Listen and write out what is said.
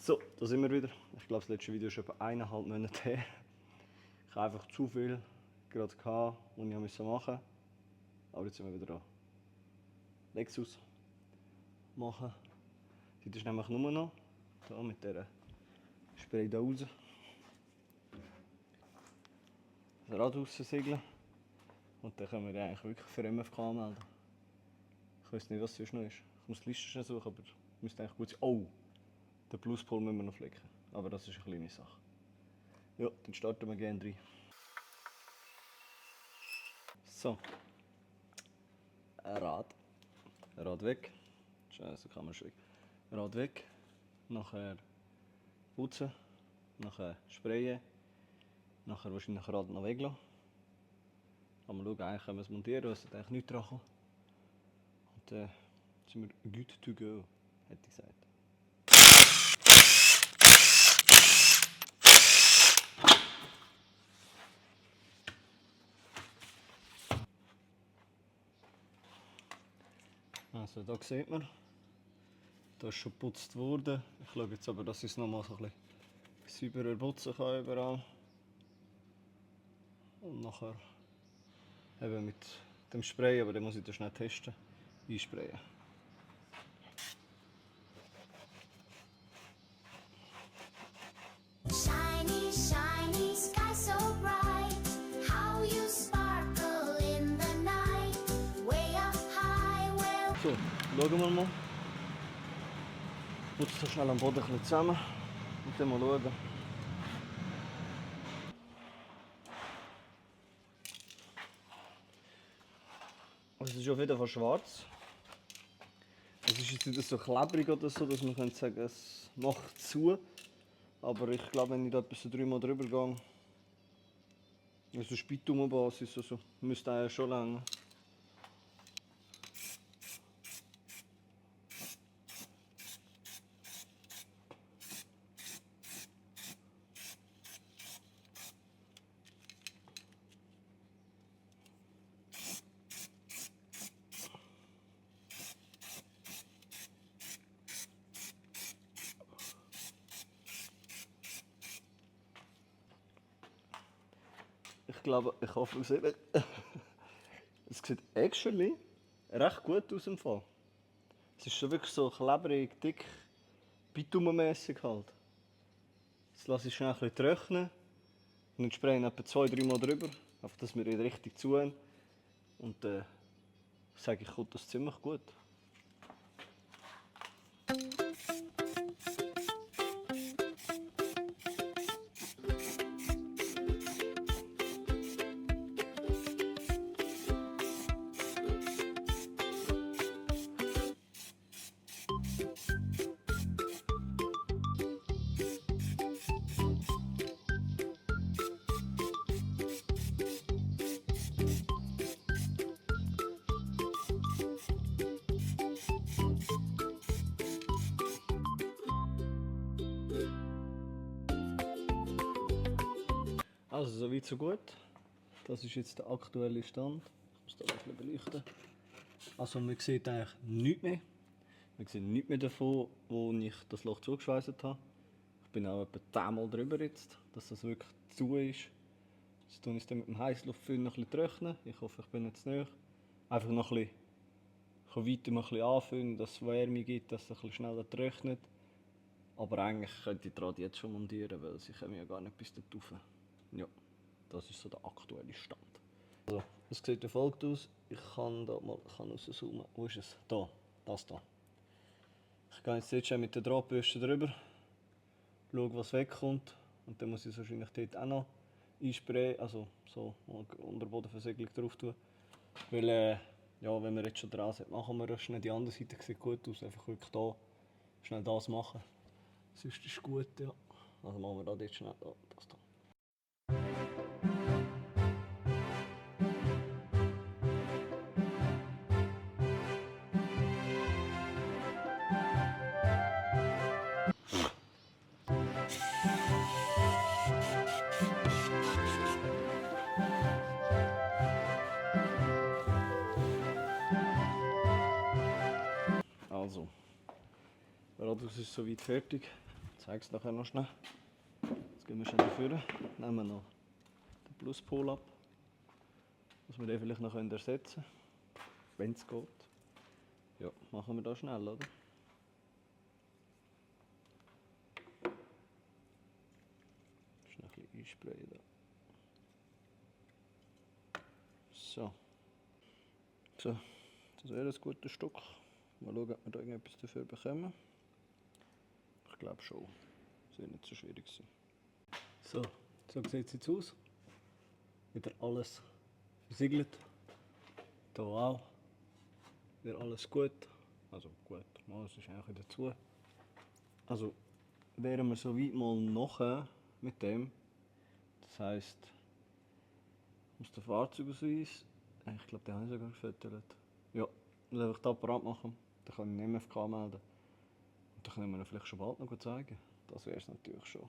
So, da sind wir wieder. Ich glaube, das letzte Video ist etwa 1,5 Monate her. Ich habe einfach zu viel gerade gehabt, was ich machen musste. Aber jetzt sind wir wieder da. Lexus machen. Heute ist nämlich nur noch da mit dieser Spraydose. Das Rad raussegeln. Und dann können wir eigentlich wirklich für MFK anmelden. Ich weiß nicht, was sonst noch ist. Ich muss die Liste schnell suchen, aber müsste eigentlich gut sein. Oh! Den Pluspol müssen wir noch flicken. Aber das ist eine kleine Sache. Ja, dann starten wir gerne rein. So. Ein Rad. Ein Rad weg. Scheiße, kann man schräg. Rad weg. Nachher putzen. Nachher sprayen. Nachher wahrscheinlich Rad noch weglassen. Aber schauen, eigentlich können wir es montieren, es hat eigentlich nichts dran kommen. Und dann sind wir good to go, hätte ich gesagt. Also da sieht man, da ist schon geputzt worden. Ich schaue jetzt aber, dass ich es nochmal so ein bisschen sauberer putzen kann überall. Und nachher eben mit dem Spray, aber den muss ich dann schnell testen, einsprayen. Shiny, shiny sky so bright. How you sparkle in the night. Way up high, where... So, schauen wir mal. Putze so schnell am Boden ein bisschen zusammen und dann mal schauen. Also es ist auf jeden Fall schwarz. Es ist jetzt nicht so klebrig oder so, dass man sagen könnte, es macht zu. Aber ich glaube, wenn ich da etwas so 3 Mal drüber gehe, also Bitumenbasis, also müsste eigentlich schon länger. Ich glaube, ich hoffe, es sieht actually recht gut aus im Fall. Es ist schon wirklich so klebrig, dick, bitumenmässig halt. Jetzt lasse ich schnell ein bisschen trocknen und dann sprayen etwa 2-3 Mal drüber, einfach dass wir ihn richtig zu haben. Und dann sage ich, kommt das ziemlich gut. Also, soweit so gut. Das ist jetzt der aktuelle Stand. Ich muss da ein bisschen beleuchten. Also, man sieht eigentlich nichts mehr. Man sieht nichts mehr davon, wo ich das Loch zugeschweißt habe. Ich bin auch etwa 10 Mal drüber jetzt, dass das wirklich zu ist. Jetzt tue ich es dann mit dem Heißluftföhn noch ein bisschen trocknen. Ich hoffe, ich bin jetzt näher. Einfach noch ein bisschen weiter mal ein bisschen anfüllen, dass es Wärme gibt, dass es ein bisschen schneller trocknet. Aber eigentlich könnte ich die Rad jetzt schon montieren, weil sie kommen ja gar nicht bis dort rauf. Ja, das ist so der aktuelle Stand. Also, es sieht wie folgt aus. Ich kann da mal rauszoomen. Wo ist es? Da, das da. Ich gehe jetzt schon mit der Drahtbürste drüber, schaue, was wegkommt. Und dann muss ich es wahrscheinlich dort auch noch einsprayen, also so Unterbodenversiegelung drauf tun. Weil, ja, wenn wir jetzt schon dran sind, machen wir das schnell. Die andere Seite sieht gut aus, einfach wirklich da schnell das machen. Sonst ist es gut, ja. Also machen wir da jetzt schnell das da. Also, der Radius ist soweit fertig. Jetzt zeige es nachher noch schnell. Jetzt gehen wir schnell dafür, nehmen wir noch den Pluspol ab, dass wir den vielleicht noch ersetzen können, wenn es geht. Ja, machen wir das schnell, oder? Schnell ein bisschen einsprayen da. So. So, das wäre ein gutes Stück. Mal schauen, ob wir da irgendetwas dafür bekommen. Ich glaube schon. Das wird nicht so schwierig sein. So, so sieht es jetzt aus. Wieder alles versiegelt. Hier auch. Wieder alles gut. Also gut, mal, es ist eigentlich dazu. Also wären wir so weit mal nachher mit dem. Das heisst, aus dem Fahrzeugausweis. Ich glaube, den habe ich sogar gefüttert. Ja, dann einfach den Apparat machen. Dann kann ich den MFK melden. Und dann können wir ihn vielleicht schon bald noch zeigen. Das wäre es natürlich schon.